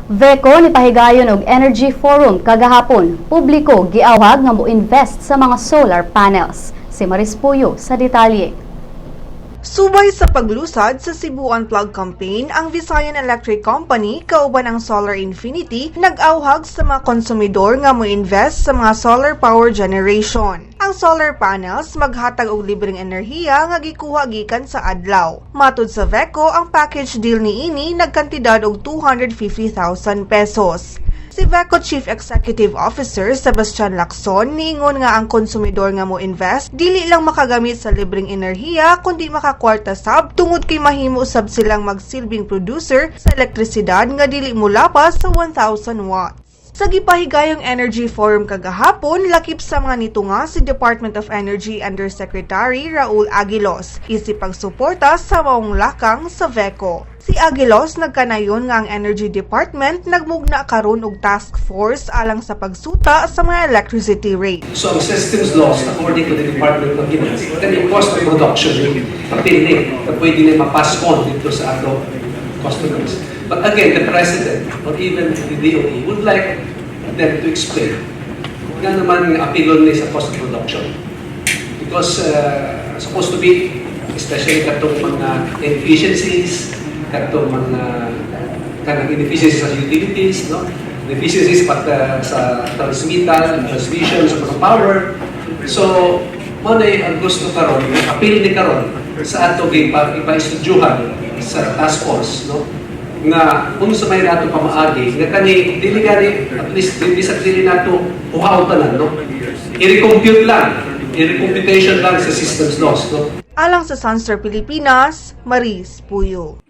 VECO nipahigayon og Energy Forum kagahapon. Publiko giawhag nga mo-invest sa mga solar panels. Si Maris Puyo sa detalye. Subay sa paglusad sa Cebu Unplug campaign, ang Visayan Electric Company kauban ang Solar Infinity nag-awhag sa mga konsumidor nga mo-invest sa mga solar power generation. Ang solar panels maghatag og libreng enerhiya nga gikuha gikan sa adlaw. Matud sa VECO, ang package deal niini nagkantidad og 250,000 pesos. Si VECO Chief Executive Officer Sebastian Lacson niingon nga ang konsumidor nga mo invest dili lang makagamit sa libreng enerhiya kundi makakwarta sab tungod kay mahimo sab silang magsilbing producer sa elektrisidad nga dili molapas sa 1,000 watts. Sa gipahigayong Energy Forum kagahapon, lakip sa mga nitunga si Department of Energy Undersecretary Raul Aguilos, isip pagsuporta sa maong lakang sa VECO. Si Aguilos nagkanayon nga ang Energy Department nagmugna karon og task force alang sa pagsuta sa mga electricity rate. So ang systems loss, according to the Department of Finance, kani cost of production ni apil ni na pwede na ma-pass on dito sa ato customers. But again, the President or even the DOE would like them to explain nga naman nga apilon ni sa cost of production. Because supposed to be, especially katong mga inefficiencies, katong mga kanang inefficiencies sa utilities, no? Inefficiencies pat sa transmittal, transmission, sa mga power. So, mao na ang gusto karon, apil ni karon sa ato gipa ipa-estudyuhan sa task force, no? Nga unsa may nato pamaagi nga kani dili gani at least bisag dili nato kuhaon tanan, no, i-recompute lang, i-recomputation lang sa systems loss, no? Alang sa Sunstar Pilipinas, Maris Puyo.